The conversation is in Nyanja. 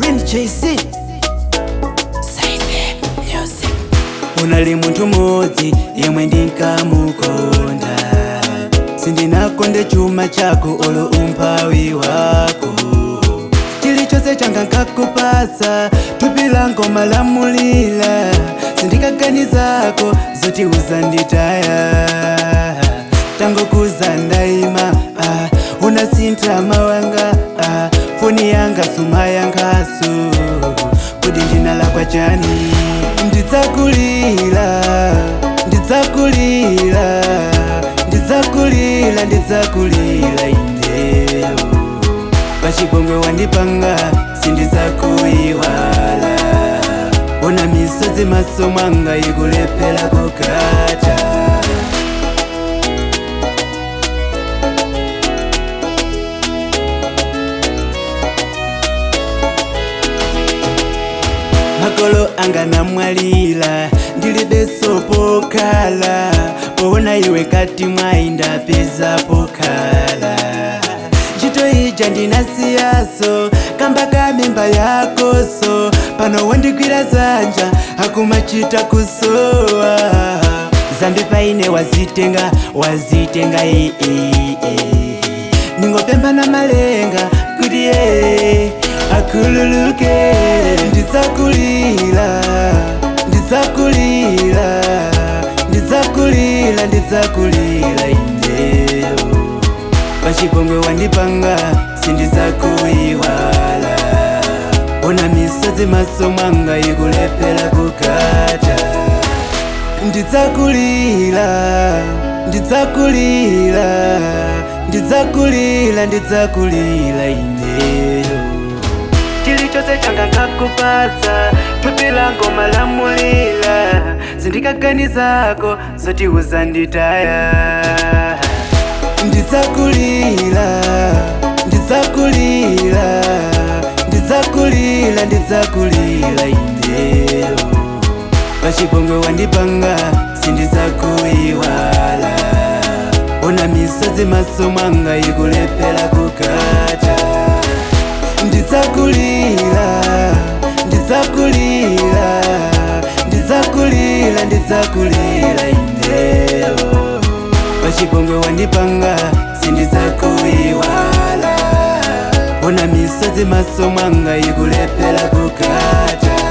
Green JC Saife Music. Unali munthu mudzi yemwe ndinkamukonda, sindinakonde chuma chako olo umphawi wako. Chilichonse changa nkakupasa, thupi lango malamulila, sindikaganizako zoti uzanditaya. Tangokuza ndaima, unasintha mawanga, foni yanga sumayankhaso, kodi ndinalakwa chani? Ndidzakulira, ndidzakulira, ndidzakulira, ndidzakulira ineyo. Pachipongwe wandipanga sindidzakuiwala, ona misozi maso mwanga ikulephera kukata. Makolo anga namwalira, ndilibe pokhala, poona iwe kati mwayi ndapeza pokhala. Ntchito ija ndinasiyaso kamba ka mimba yakoso, pano wandigwira zanja akumachita kusowa. Zambi paine wazitenga, wazitenga ii, ningopemba na malenga kuti ye akhululuke. Ndidzakulira, ndidzakulira, ndidzakulira, ndidzakulira ineyo. Pachipongwe wandipanga sindidzakuiwala, ona misozi maso mwanga ikulephera kukata. Ndidzakulira, ndidzakulira, ndidzakulira, ndidzakulira ineyo. Chilichonse changa nkakupatsa, thupi lango malamulila, sindikaganizako zoti uzanditaya. Ndidzakulira, ndidzakulira, ndidzakulira, ndidzakulira ineyo. Pachipongwe wandipanga sindidzakuiwala, ona misozi maso mwanga ikulephera kukata. Ndidzakulira, ndidzakulira, ndidzakulira, ndidzakulira ineyo. Pachipongwe wandipanga sindidzakuiwala, ona misozi maso mwanga ikulephera kukata.